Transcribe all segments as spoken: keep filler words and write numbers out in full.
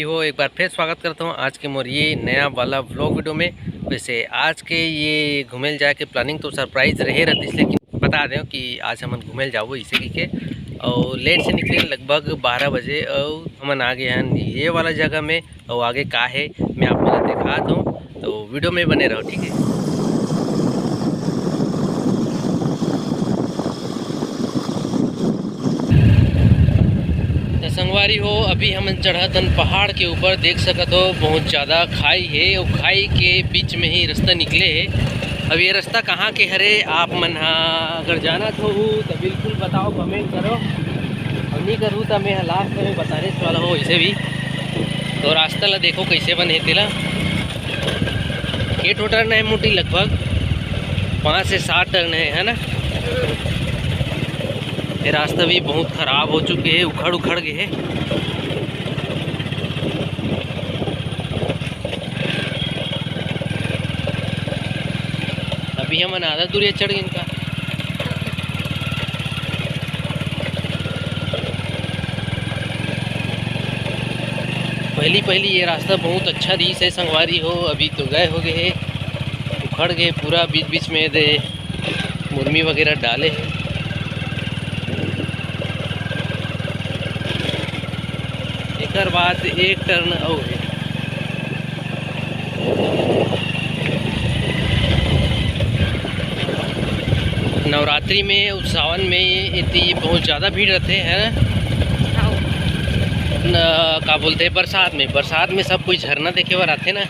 हो, एक बार फिर स्वागत करता हूँ आज के मोर ये नया वाला व्लॉग वीडियो में। वैसे आज के ये घूमे ल जाए के प्लानिंग तो सरप्राइज रहे रहतीस, लेकिन बता दें कि आज हमन घूमे ल जाबो इसे कहिके, और लेट से निकले, लगभग बारह बजे, और हमन आ गए हैं ये वाला जगह में। और आगे का है मैं आप मन ल दिखा दूँ, तो वीडियो में बने रहो, ठीक है। तो संगवारी हो, अभी हमन चढ़तन पहाड़ के ऊपर, देख सकत हो बहुत ज़्यादा खाई है, और खाई के बीच में ही रास्ता निकले है। अब ये रास्ता कहाँ के हरे, आप मन हा अगर जानत हो तो बिल्कुल बताओ, कमेंट करो, और नहीं करूँ तो मैं लास्ट में बताने वाला हूँ। वैसे भी तो रास्ता ला देखो कैसे बने तेला, के ठो टर्न है मोटी, लगभग पाँच से सात टर्न है, है ना। ये रास्ता भी बहुत खराब हो चुके है, उखड़ उखड़ गए है। अभी हमन आधा दूरिया चढ़ गए इनका। पहली पहली ये रास्ता बहुत अच्छा रही से संगवारी हो, अभी तो गए हो गए है, उखड़ गए पूरा, बीच बीच में दे मुर्मी वगैरह डाले है। एकर बाद एक टर्न अउ है। नवरात्रि में, सावन में ये इतनी बहुत ज़्यादा भीड़ रहते हैं ना। न, का बोलते हैं, बरसात में, बरसात में सब कोई झरना देखे बर आते ना,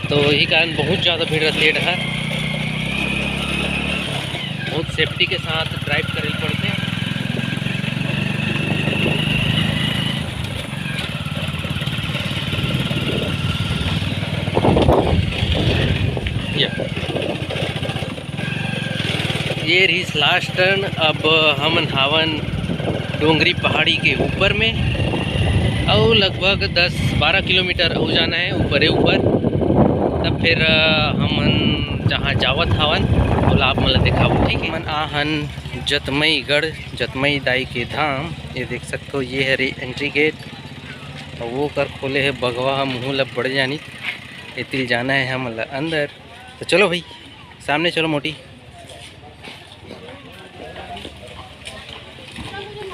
तो यही कारण बहुत ज़्यादा भीड़ रहती है डहर। बहुत सेफ्टी के साथ ड्राइव करे पड़ते हैं। या। ये रहीस लास्ट टर्न। अब हमन हावन डोंगरी पहाड़ी के ऊपर में, अउ लगभग दस बारह किलोमीटर अउ जाना है ऊपरे ऊपर। तब फिर, अ, हमन जहाँ जावत हावन, ओला आप मन ला देखाबो, ठीक है। हमन आहन जतमईगढ़, जतमई दाई के धाम। ये देख सकते हो, ये हरे एंट्री गेट, और वो कर खोले है बघवा ह, मुँह ला बड़ जानी। एतिल जाना है हमन ला अंदर। तो चलो भाई, सामने चलो मोटी।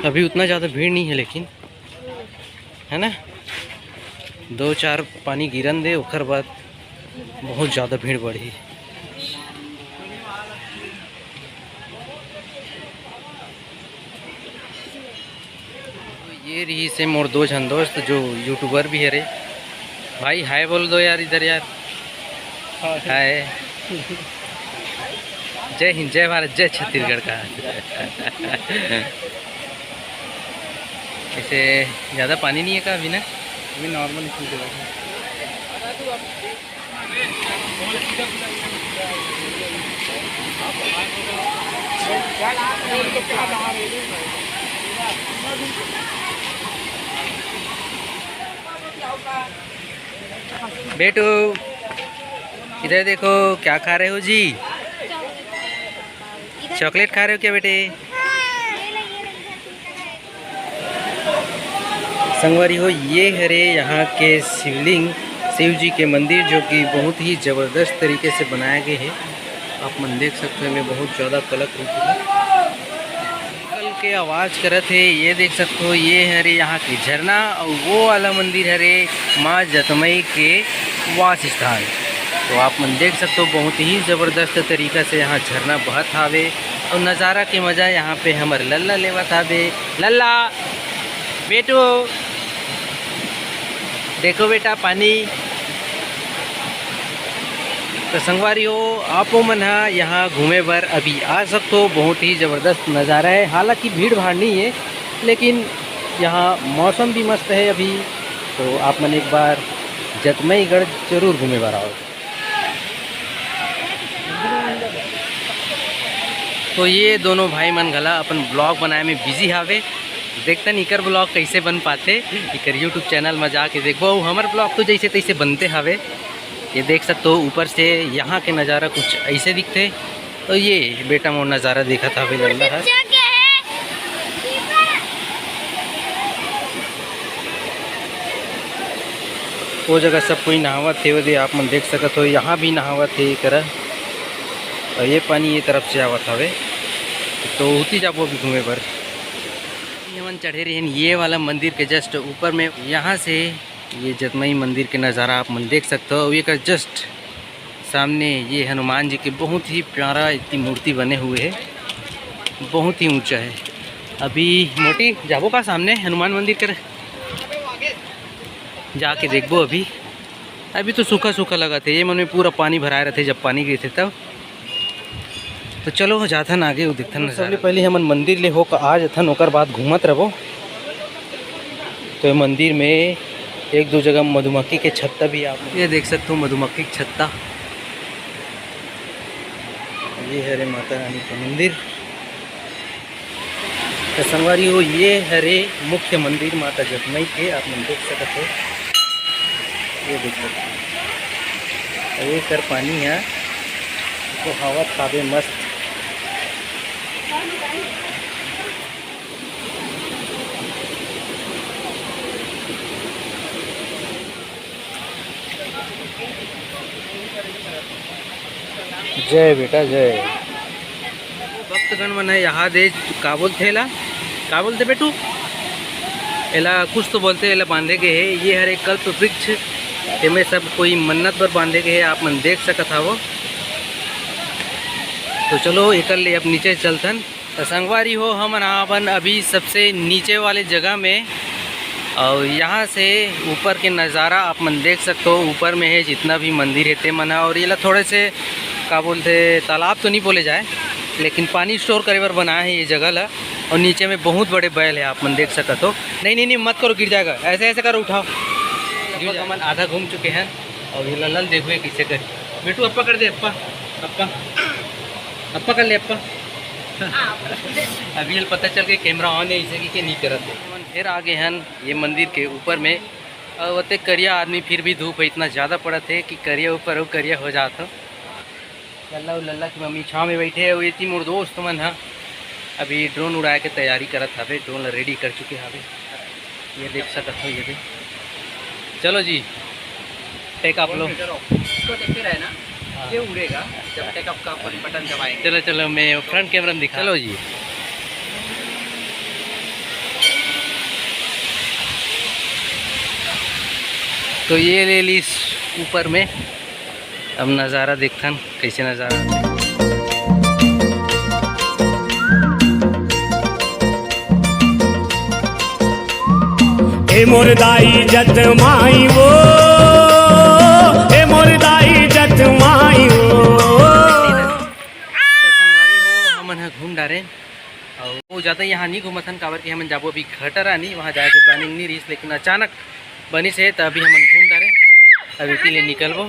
अभी उतना ज़्यादा भीड़ नहीं है, लेकिन है ना, दो चार पानी गिरन दे, ओकर बाद बहुत ज़्यादा भीड़ बढ़ी। ये रही से मोर दो झन दोस्त जो यूट्यूबर भी हरे। भाई हाय बोल दो यार इधर यार। हाय। जय हिंद, जय भारत, जय छत्तीसगढ़ का। ऐसे ज़्यादा पानी नहीं है का अभी ना? अभी नॉर्मल इतनी जगह है। बेटू, इधर देखो, क्या खा रहे हो जी? चॉकलेट खा रहे हो क्या बेटे? संगवारी हो, ये हरे यहाँ के शिवलिंग, शिव जी के मंदिर, जो कि बहुत ही ज़बरदस्त तरीके से बनाए गए है। आप मन देख सकते हो, एमे बहुत ज़्यादा कलाकृति है। निकल के आवाज़ करत है, ये देख सकते हो, ये हरे यहाँ के झरना, और वो वाला मंदिर हरे माँ जतमई के वास स्थान। तो आप मन देख सकते हो, बहुत ही ज़बरदस्त तरीका से यहाँ झरना बहत हावे, और नज़ारा के मज़ा यहाँ पे हमर लल्ला लेवत हावे। लल्ला, बेटू, देखो बेटा पानी। तो संगवारी हो, आपो मन ह यहाँ घूमे बर अभी आ सकते हो। बहुत ही ज़बरदस्त नज़ारा है, हालांकि भीड़ भाड़ नहीं है, लेकिन यहाँ मौसम भी मस्त है अभी। तो आप मन एक बार जतमईगढ़ जरूर घूमे बर आओ। तो ये दोनों भाई मन घला अपन ब्लॉग बनाए में बिजी हावे। देखतन इकर ब्लॉग कैसे बन पाते, इकर यूट्यूब चैनल में जाके देखबो। अउ हमर ब्लॉग तो जैसे तैसे बनते हावे। ये देख सकते हो, ऊपर से यहाँ के नज़ारा कुछ ऐसे दिखते। तो ये बेटा मोर नज़ारा देखत हावे, लल्ला है। वो जगह सब कोई नहावत हे, वो दे आप मन देख सकत हो, यहाँ भी नहावत हे ये करा। और ये पानी ये तरफ से आवत हवे, तो उती जाबो अभी घूमे बर। हमन चढ़े रहेन ये वाला मंदिर के just ऊपर में, यहाँ से ये जतमई मंदिर के नज़ारा आप मन देख सकते हो। ये कर just सामने ये हनुमान जी के बहुत ही प्यारा इतनी मूर्ति बने हुए है, बहुत ही ऊंचा है। अभी मोटी जाबो का सामने हनुमान मंदिर कर जाके देखबो। अभी अभी तो सूखा सूखा लगत हे, ये मन में पूरा पानी भराए रहते, जब पानी गिरते तब। तो चलो जाथन आगे, वो देखथन तो सबले नजारा। पहले हमन मंदिर ले होकर आ जाथन, ओकर बाद घूमत रहबो। तो ये मंदिर में एक दो जगह मधुमक्खी के छत्ता भी आप ये देख सकते हो, मधुमक्खी के छत्ता। ये हरे माता रानी का मंदिर। तो संगवारी हो, ये हरे मुख्य मंदिर माता जगमई के, आप मन देख सकत हो, ये देखो, ये कर पानी है तो हवा खाबे मस्त। जय बेटा जय। भक्तगण मन है यहाँ दे, का बोलते एला, का बोलते बेटू, एला कुछ तो बोलते, एला बांधे गए है। ये हरे कल्प वृक्ष, एमे सब कोई मन्नत बर बांधे गए है, आप मन देख सकत हवो। तो चलो एकर ले अब नीचे चलथन। तो संगवारी हो, हमन अपन अभी सबसे नीचे वाले जगह में, और यहाँ से ऊपर के नज़ारा आप मन देख सकते हो। ऊपर में है जितना भी मंदिर है ते मन ह, और ये ला थोड़े से का बोलते, तालाब तो नहीं बोले जाए, लेकिन पानी स्टोर करे बर बनाए है ये जगह ला। और नीचे में बहुत बड़े बैल है, आप मन देख सकत हो। नहीं नहीं नहीं, मत करो, गिर जाएगा, ऐसे ऐसे करो, उठाओ, गिर जाएगा। हमन आधा घूम चुके हैं, और ये ललन देखो ये कैसे कर, बेटू अप्पा कर दे, अप्पा, अप्पा, अप्पा कर ले, अप्पा। अभी ये पता चल के कैमरा ऑन है, इसे कि के नहीं करत है। हमन फिर आ गए हन ये मंदिर के ऊपर में, और ओते करिया आदमी, फिर भी धूप है इतना ज़्यादा पड़त है कि करिया ऊपर हो, करिया हो जात हो। लल्ला और लल्ला की मम्मी छाँव में बैठे है, वो इतनी मोर दोस्त मन हा अभी ड्रोन उड़ाए के तैयारी करत हवे, ड्रोन ला रेडी कर चुके हवे। ये देख सकत हो, ये देख। चलो जी, टेक ऑफ लो। इसको देखते रहे ना, हाँ। ये उड़ेगा जब टेक ऑफ का अपन बटन दबाएंगे। चलो चलो, मैं फ्रंट कैमरा में दिखा। चलो जी। तो ये ले ली ऊपर में, अब नज़ारा देखथन कैसे नज़ारा आथे। ए मोर दाई जत माई वो, ए मोर दाई जत माई वो। तो संगवारी हो, हमन ह घूम डारे, अउ वो ज़्यादा यहाँ नहीं घूमत हन, काबर कि हमन जाबो अभी घटारानी, वहाँ जाए के प्लानिंग नहीं रहिस, लेकिन अचानक बनिस हे, त अभी हमन घूम डारे, अब इति ले निकलबो।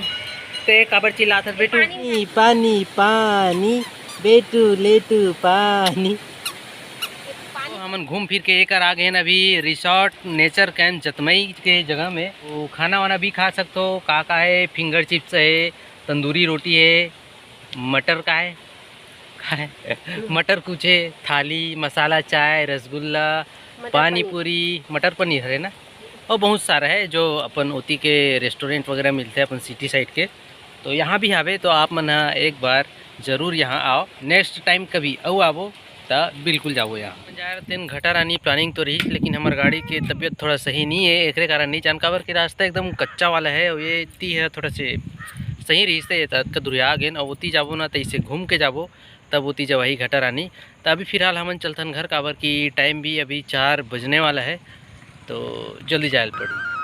ते काबर चिल्लात हस बेटू? पानी, पानी, पानी, बेटू, लेटू, पानी। तो हमन घूम फिर के एकर आ गए अभी रिसोर्ट नेचर कैंप जतमई के जगह में। वो खाना वाना भी खा सकते हो, का का है, फिंगर चिप्स है, तंदूरी रोटी है, मटर का है, का है? मटर कुछ है, थाली, मसाला चाय, रसगुल्ला, मटर पानी पनीर। पूरी, मटर पनीर है ना, और बहुत सारा है जो अपन ओती के रेस्टोरेंट वगैरह मिलते हैं अपन सिटी साइड के, तो यहाँ भी आवे। तो आप मन ह एक बार जरूर यहाँ आओ, नेक्स्ट टाइम कभी अउ आबो त बिल्कुल जाबो यहाँ। जा रहे तेन घटारानी प्लानिंग तो रही, लेकिन हमार गाड़ी के तबीयत थोड़ा सही नहीं है, एकरे कारण नहीं जान, काबर कि रास्ता एकदम कच्चा वाला है, और ये ती है थोड़ा से सही रही से त अतका दूरिया गेन, और ओती जाबो ना त इसे घूम के जाबो, तब ओती जवाही घटारानी। त अभी फिलहाल हमन चलथन घर, काबर कि टाइम भी अभी चार बजने वाला है, तो जल्दी जायल पड़ी।